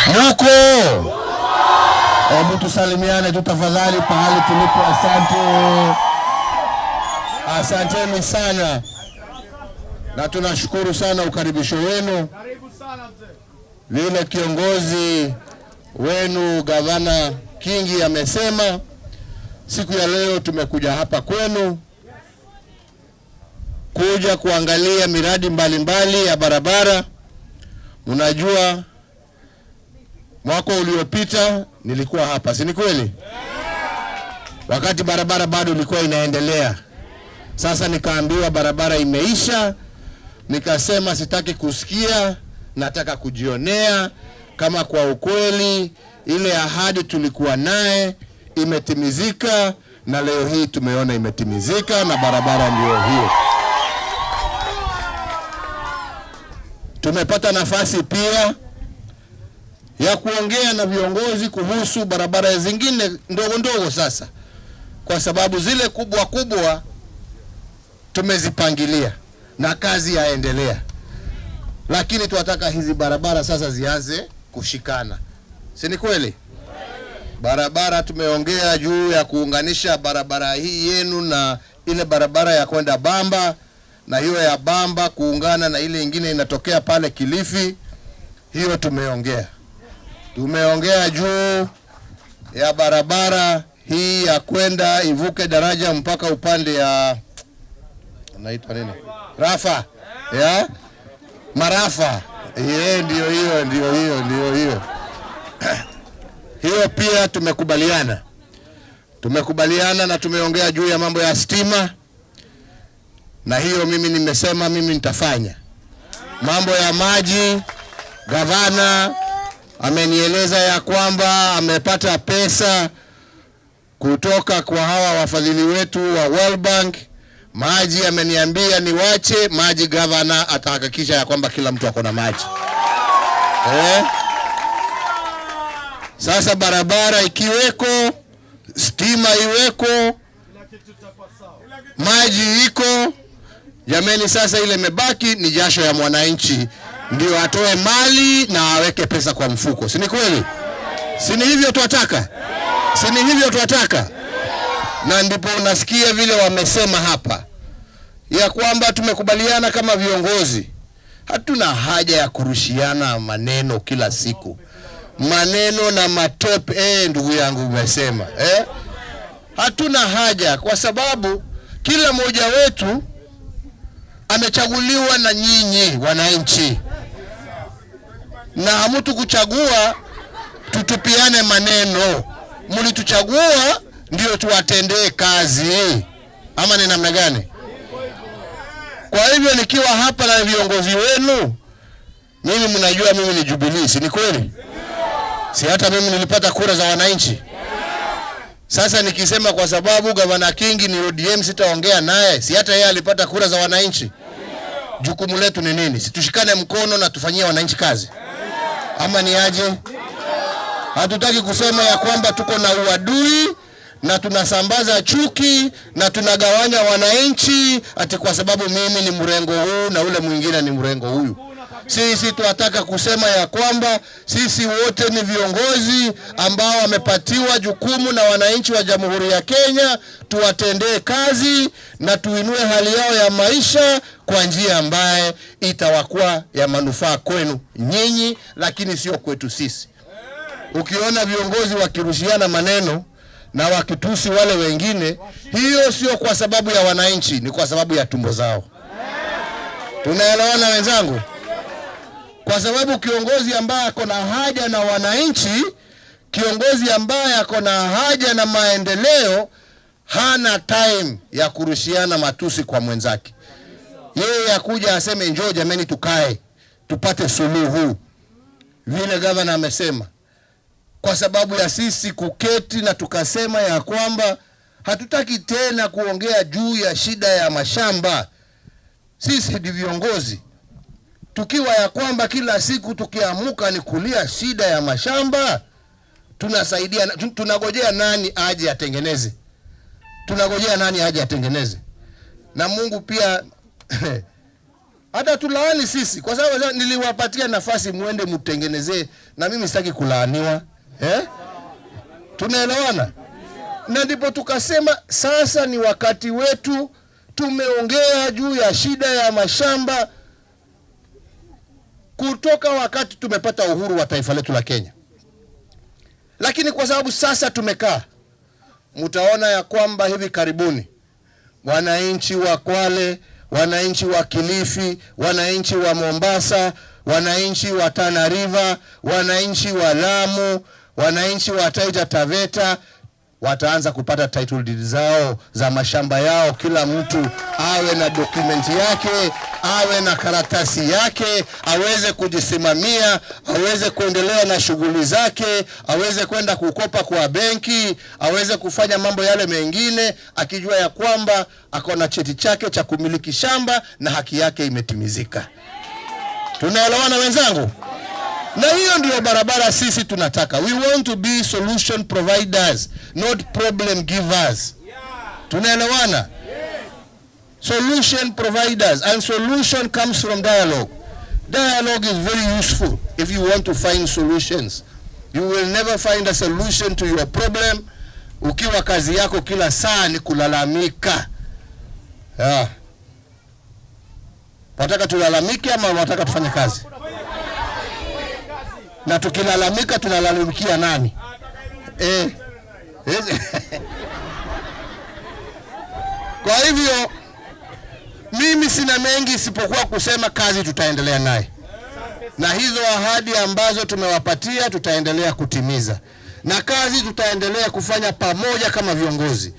Muko? Hebu tusalimiane tu tafadhali pahali tulipo. Asante, asanteni sana, na tunashukuru sana ukaribisho wenu. Vile kiongozi wenu Gavana Kingi amesema, siku ya leo tumekuja hapa kwenu kuja kuangalia miradi mbalimbali mbali ya barabara. Unajua, mwaka uliopita nilikuwa hapa, si ni kweli? Wakati barabara bado ilikuwa inaendelea. Sasa nikaambiwa barabara imeisha, nikasema sitaki kusikia, nataka kujionea kama kwa ukweli ile ahadi tulikuwa naye imetimizika, na leo hii tumeona imetimizika na barabara ndio hiyo. Tumepata nafasi pia ya kuongea na viongozi kuhusu barabara zingine ndogo ndogo sasa, kwa sababu zile kubwa kubwa tumezipangilia na kazi yaendelea, lakini tunataka hizi barabara sasa zianze kushikana, si ni kweli? Barabara tumeongea juu ya kuunganisha barabara hii yenu na ile barabara ya kwenda Bamba, na hiyo ya Bamba kuungana na ile ingine inatokea pale Kilifi. Hiyo tumeongea. Tumeongea juu ya barabara hii ya kwenda ivuke daraja mpaka upande ya naitwa nini? Rafa. Ya? Marafa. Ye, ndio hiyo, ndio hiyo, ndio hiyo. Hiyo pia tumekubaliana. Tumekubaliana na tumeongea juu ya mambo ya stima, na hiyo mimi nimesema mimi nitafanya. Mambo ya maji, gavana amenieleza ya kwamba amepata pesa kutoka kwa hawa wafadhili wetu wa World Bank. Maji ameniambia niwache maji, gavana atahakikisha ya kwamba kila mtu ako na maji. Sasa barabara ikiweko, stima iweko, maji iko, jameni, sasa ile imebaki ni jasho ya mwananchi, ndio atoe mali na aweke pesa kwa mfuko. Si ni kweli? Si ni hivyo twataka? Si ni hivyo twataka? Na ndipo unasikia vile wamesema hapa ya kwamba tumekubaliana kama viongozi, hatuna haja ya kurushiana maneno kila siku, maneno na matope. Ndugu yangu umesema hatuna haja, kwa sababu kila mmoja wetu amechaguliwa na nyinyi wananchi, na hamutu kuchagua tutupiane maneno. Mlituchagua ndio tuwatendee kazi, ama ni namna gani? Kwa hivyo nikiwa hapa na viongozi wenu, mimi mnajua mimi ni Jubilee, si ni kweli? Si hata mimi nilipata kura za wananchi. Sasa nikisema kwa sababu Gavana Kingi ni ODM sitaongea naye, si hata yeye alipata kura za wananchi? Jukumu letu ni nini? Si tushikane mkono na tufanyie wananchi kazi, ama ni aje? Hatutaki kusema ya kwamba tuko na uadui na tunasambaza chuki na tunagawanya wananchi ati kwa sababu mimi ni mrengo huu na ule mwingine ni mrengo huyu. Sisi tunataka kusema ya kwamba sisi wote ni viongozi ambao wamepatiwa jukumu na wananchi wa Jamhuri ya Kenya, tuwatendee kazi na tuinue hali yao ya maisha kwa njia ambaye itawakuwa ya manufaa kwenu nyinyi, lakini sio kwetu sisi. Ukiona viongozi wakirushiana maneno na wakitusi wale wengine, hiyo sio kwa sababu ya wananchi, ni kwa sababu ya tumbo zao. Tunaelewana wenzangu? Kwa sababu kiongozi ambaye ako na haja na wananchi, kiongozi ambaye ako na haja na maendeleo, hana time ya kurushiana matusi kwa mwenzake. Yeye akuja aseme njoo jameni, tukae tupate suluhu, vile gavana amesema. Kwa sababu ya sisi kuketi na tukasema ya kwamba hatutaki tena kuongea juu ya shida ya mashamba. Sisi ni viongozi, tukiwa ya kwamba kila siku tukiamuka ni kulia shida ya mashamba, tunasaidia, tunagojea nani aje atengeneze? Tunagojea nani aje atengeneze? Na Mungu pia Hata tulaani sisi kwa sababu niliwapatia nafasi muende mtengenezee, na mimi sitaki kulaaniwa. Eh? Tunaelewana? Na ndipo tukasema sasa ni wakati wetu. Tumeongea juu ya shida ya mashamba kutoka wakati tumepata uhuru wa taifa letu la Kenya. Lakini kwa sababu sasa tumekaa, mtaona ya kwamba hivi karibuni wananchi wa Kwale, wananchi wa Kilifi, wananchi wa Mombasa, wananchi wa Tana River, wananchi wa Lamu, wananchi wa Taita Taveta wataanza kupata title deed zao za mashamba yao. Kila mtu awe na dokumenti yake, awe na karatasi yake, aweze kujisimamia, aweze kuendelea na shughuli zake, aweze kwenda kukopa kwa benki, aweze kufanya mambo yale mengine, akijua ya kwamba ako na cheti chake cha kumiliki shamba na haki yake imetimizika. Tunaelewana wenzangu? Na hiyo ndio barabara sisi tunataka. We want to be solution providers, not problem givers. Tunaelewana? Solution providers, and solution comes from dialogue. Dialogue is very useful if you want to find solutions. You will never find a solution to your problem ukiwa kazi yako kila saa ni kulalamika. Yeah. Wataka tulalamike ama wataka tufanye kazi? Na tukilalamika tunalalamikia nani? Eh. Kwa hivyo mimi sina mengi isipokuwa kusema kazi tutaendelea naye, na hizo ahadi ambazo tumewapatia tutaendelea kutimiza, na kazi tutaendelea kufanya pamoja kama viongozi.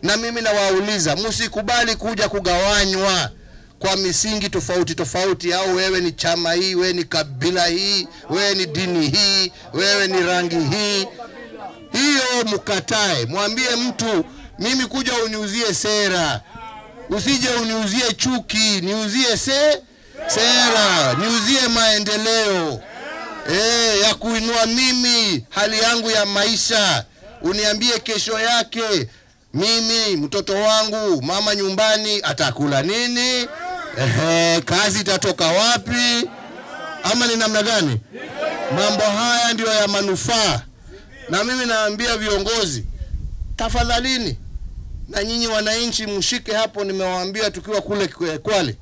Na mimi nawauliza, msikubali kuja kugawanywa kwa misingi tofauti tofauti, au wewe ni chama hii, wewe ni kabila hii, wewe ni dini hii, wewe ni rangi hii. Hiyo mkatae, mwambie mtu mimi kuja uniuzie sera, usije uniuzie chuki, niuzie sera, niuzie maendeleo ya kuinua mimi hali yangu ya maisha. Uniambie kesho yake mimi mtoto wangu mama nyumbani atakula nini? Kazi itatoka wapi? Ama ni namna gani? Mambo haya ndio ya manufaa. Na mimi naambia viongozi, tafadhalini, na nyinyi wananchi mshike hapo. Nimewaambia tukiwa kule Kwale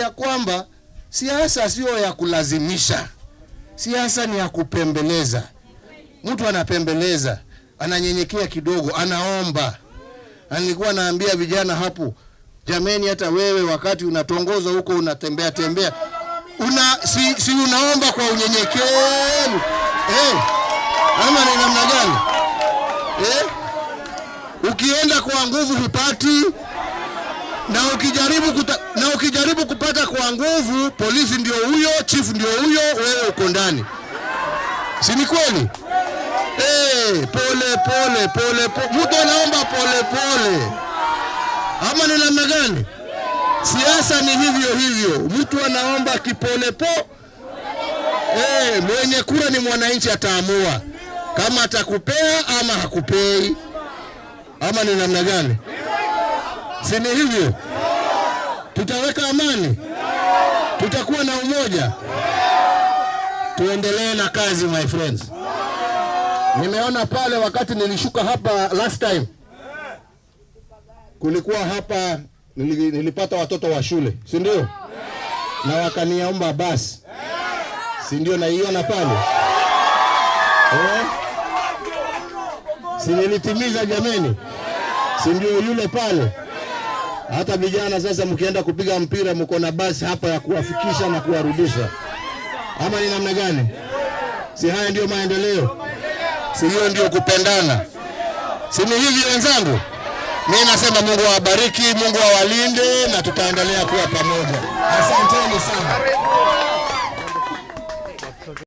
ya kwamba siasa sio ya kulazimisha, siasa ni ya kupembeleza. Mtu anapembeleza, ananyenyekea kidogo, anaomba. Nilikuwa naambia vijana hapo, jameni, hata wewe wakati unatongoza huko unatembea tembea, si unaomba kwa unyenyekevu ama ni namna gani? Ukienda kwa nguvu hupati, na ukijaribu kupata kwa nguvu, polisi ndio huyo, chief ndio huyo, wewe uko ndani. Si ni kweli? Pole pole pole pole, mtu anaomba pole pole, ama ni namna gani? Siasa ni hivyo hivyo, mtu anaomba kipole po. Mwenye kura ni mwananchi, ataamua kama atakupea ama hakupei, ama ni namna gani? Si ni hivyo? Tutaweka amani, tutakuwa na umoja, tuendelee na kazi my friends. Nimeona pale wakati nilishuka hapa last time, kulikuwa hapa nilipata watoto wa shule, si ndio? Na wakaniomba basi, si ndio? Naiona pale si nilitimiza jameni, si ndio yule pale? Hata vijana sasa mkienda kupiga mpira mko na basi hapa ya kuwafikisha na kuwarudisha, ama ni namna gani? Si haya ndio maendeleo? Si hiyo ndio kupendana? Si ni hivi wenzangu? Mimi nasema Mungu awabariki, Mungu awalinde, na tutaendelea kuwa pamoja. Asanteni sana.